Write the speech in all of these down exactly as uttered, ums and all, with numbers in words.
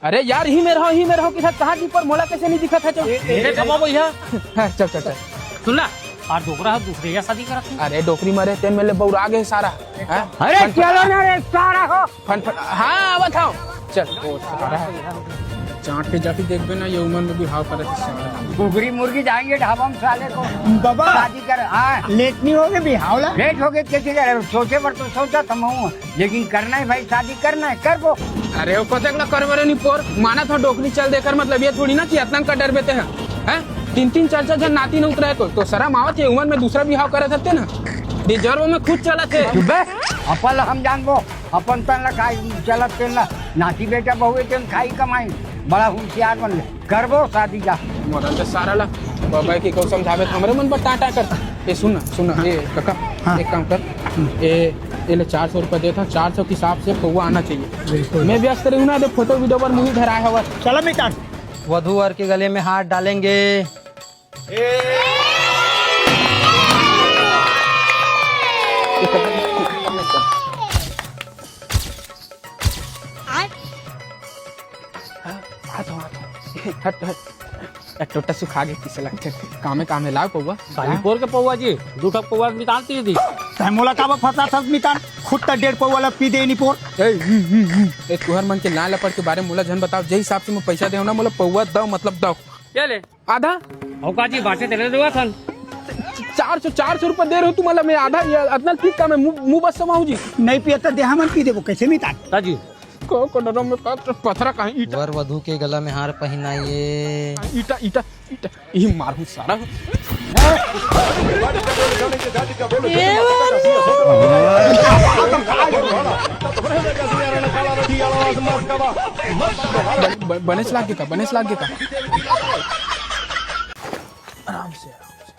अरे यार, ही मेर हो, ही मेर हो, किधर, कहाँ जी पर मोला कैसे नहीं दिखत है? चल। ए, ए, ए, खमा भैया। हाँ, चल, चल, चल। सुन ना, आज डोकरा ह दूसरे या शादी करत हे। अरे, डोकरी मरे तेन में ले बौरा गे सारा। हाँ? अरे, फन, फन, चलो ना रे, सारा हो। फन, फन, हाँ, आवत हूँ। चल, ओ, सारा है। चाट के जाके देखबे ना, ये उम्र में भी हाव करत हे सारा। घुघरी मुर्गी जाएंगे ढाबा में साले को। बाबा। शादी कर, हाँ। लेट नहीं होगे बिहाव ला? लेट होगे, कैसे करे? सोचे पर तो सोचा था मैं। लेकिन करना है भाई, शादी करना है, करबो। अरे, वो कतेक ला करबो रे निपोर, मानत हो डोकरी चल देकर, मतलब ये थोड़ी ना कि अतना का डर बेते हैं, हैं? तीन तीन चार चार झन नाती न उतरा है तो, तो शरम आवत है, उमर में दूसरा बिहाव करत हते ना, रिजर्व में खुद चलत है। चुप बे। अपन ला हम जानबो, अपन तन ला खाई चलत तेन ला, नाती बेटा बहुए तेन खाई कमाई, बड़ा होशियार बन ले। करबो शादी जा। मोरा तो सारा ला बाबा के कहूँ समझावे तो हमरे मन पर टाटा कर। ए सुन ना, सुन ना, ए काका, हाँ। एक काम कर, ए, ए ले चार सौ रुपया देता, चार सौ के हिसाब से पौवा आना चाहिए। बिल्कुल। मैं व्यस्त रहूँ ना, तो फोटो वीडियो पर मुँह धराए हवा। चलो मितान। वधू वर के गले में हाथ डालेंगे। हाँ, आ तो, आ तो। हट, हट। ए, टोटा सुखा गे किसे लगथे। कामे, कामे लाव पौवा। साली पोर के पौवा जी, दू ठक पौवा मितान तीर दी। तै मोला काबर फंसा थस मितान? खुद त डेढ़ पौवा ला पी दे निपोर। ए, हम्म, हम्म, हम्म। ए, तुहर मन के लाल लपड़ के बारे में मोला झन बताओ। जे हिसाब से मैं पैसा दे हूँ ना, मोला पौवा दव, मतलब दव। ये ले। आधा? अउ का जी, बांचे तेरे देवा थन। चार सौ, चार सौ रुपया दे रहे हो तुम, मतलब मैं आधा, ये अतना ठीक काम है, मुंह, मुंह बस समाऊ जी। नहीं पिया त देहा मन पी देबो, कैसे मितान? ता जी। को, को डरो में का, पथरा कहीं ईटा। वर वधू के गला में हार पहनाइए। ईटा, ईटा, ईटा, ई मारू सारा। ब-, बनेच लाग गे का, बनेच लाग गे का। आराम से, आराम से।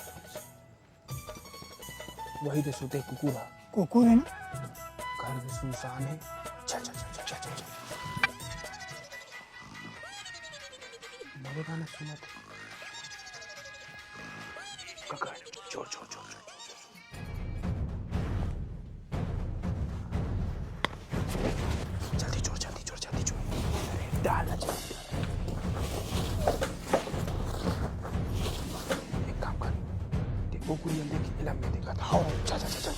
वही दे सुते कुकुर हा। कुकुर है ना? घर भी सुनसान है। चल, चल, चल। मरे गाना सुनत। ककर, चोर, चोर, चोर। जल्दी चोर, जल्दी चोर, जल्दी चोर। अरे, डाल ना, जल्दी डाल। एक काम कर, देखो, कोई अंदर की फिल्म में देखा था। हाँ। जा, जा, जा, जा।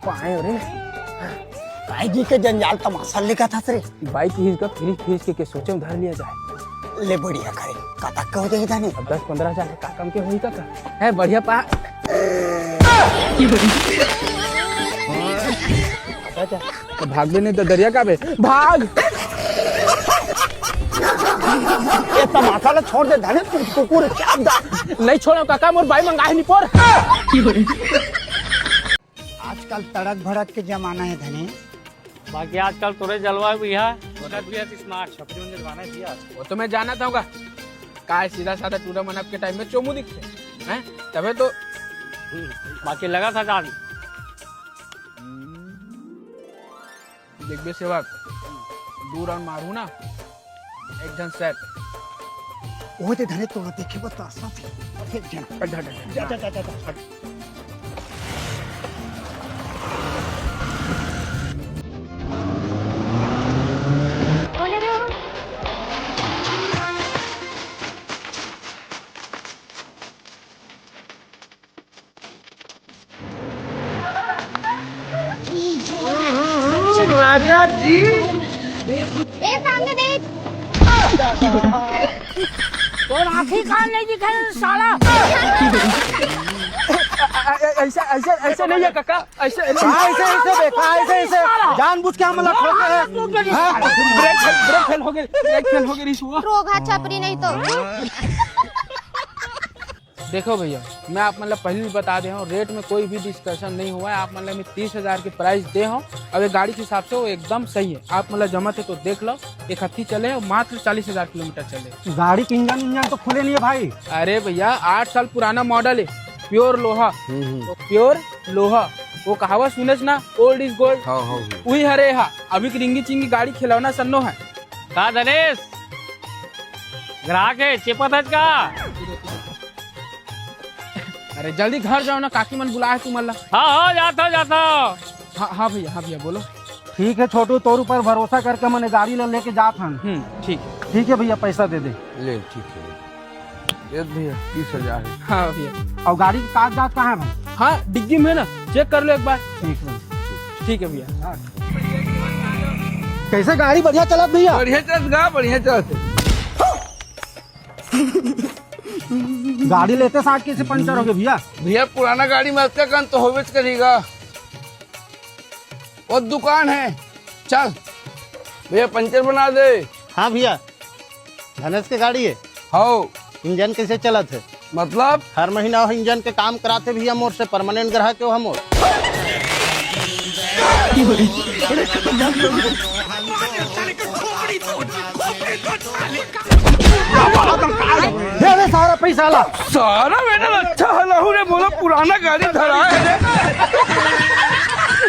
पाए रे। काय जी के जंजाल तमाशा लेखा था रे। बाइक खींच का फ्रिज खींच के, के सोचे में धर लिया जाए। ले बढ़िया करे। कतक के हो जाही धने? अब दस पन्द्रह हजार का कम के होही का? है बढ़िया पा। तो भाग भी नहीं तो दरिया का बे। भाग। ये तमाशा ला छोड़ दे धने, तू कुकुर चाप दा। नहीं छोड़ो काका, मोर बाई मंगा है निपोर। आजकल तड़क भड़क के जमाना है धने। बाकी आजकल तोरे जलवा भी है, भगत भी है, स्मार्ट छपरी में जलवाना है भैया। वो तो मैं जानत हूँ का, काय सीधा साधा टूरा मन आपके टाइम में चोमू दिखते हैं, तबे तो। हम्म, बाकी लगा था जान। हम्म। देखबे सेवक, दू राउंड मारू ना, एक झन सेट। ओए ते धने तोला देखे बर तो आसा थे। एक झन। हट, हट, हट, हट। जा, जा, जा, जा, जा। हट। राजा जी। ए, सामने देख। तोर आँखी कान नहीं दिखे, साला। ऐसे, ऐसे, ऐसे नहीं है, काका। ऐसे नहीं। हाँ, ऐसे, ऐसे देख, हाँ, ऐसे, ऐसे। जानबूझ के हमला खोलते हैं। हाँ? ब्रेक फेल, ब्रेक फेल हो गए, ब्रेक फेल हो गए, रिशु। रोगहा छपरी नहीं तो। देखो भैया, मैं आप मन ला पहले भी बता दे हूँ, रेट में कोई भी डिस्कशन नहीं हुआ है। आप मन ला मैं तीस हजार के प्राइस दे हूँ। अब ये गाड़ी के हिसाब से वो एकदम सही है। आप मन ला जमत है तो देख लो, एक हफ्ती चले और मात्र चालीस हजार किलोमीटर चले। गाड़ी के इंजन उंजन तो खुले नहीं है भाई। अरे भैया, आठ साल पुराना मॉडल है, प्योर लोहा। हम्म, हम्म। वो प्योर लोहा, वो कहावत सुनेस ना, "Old is gold"। हाँ, हाँ, हाँ। वही हरे हा। अभी की रिंगी चिंगी गाड़ी खिलौना सन्नो है। का धनेश, ग्राहक है, चेपत है का? अरे जल्दी घर जाओ ना, काकी मन बुलाए तुमन ला। हाँ, हाँ, जाता, जाता। हाँ, हाँ भैया, हाँ भैया, बोलो। ठीक है छोटू, तोर ऊपर भरोसा करके हमन गाड़ी ला लेके जात हन। हम्म, ठीक है। ठीक है भैया, पैसा दे दे। ले, ठीक है। ये भैया, तीस हजार है। हाँ भैया। अउ गाड़ी के कागजात कहाँ है भाई? हाँ, डिग्गी में है ना, चेक कर लो एक बार। ठीक है। ठीक है भैया। कैसे गाड़ी बढ़िया चलत भैया? बढ़िया चलत गा, बढ़िया चलत। गाड़ी लेते साथ कैसे पंचर हो गए भैया? भैया, पुराना गाड़ी में अतका कन तो होबेच करेगा। वो दुकान है, चल भैया, पंचर बना दे। हाँ भैया, धनेश के गाड़ी है। हाँ। इंजन कैसे चलत है? मतलब? हर महीना वो इंजन के काम कराते भैया मोर से, परमानेंट ग्राहक है वो मोर। दे दे सारा पैसा ला। सारा मेडल अच्छा हला हूँ रे, मोला पुराना गाड़ी धरा है रे।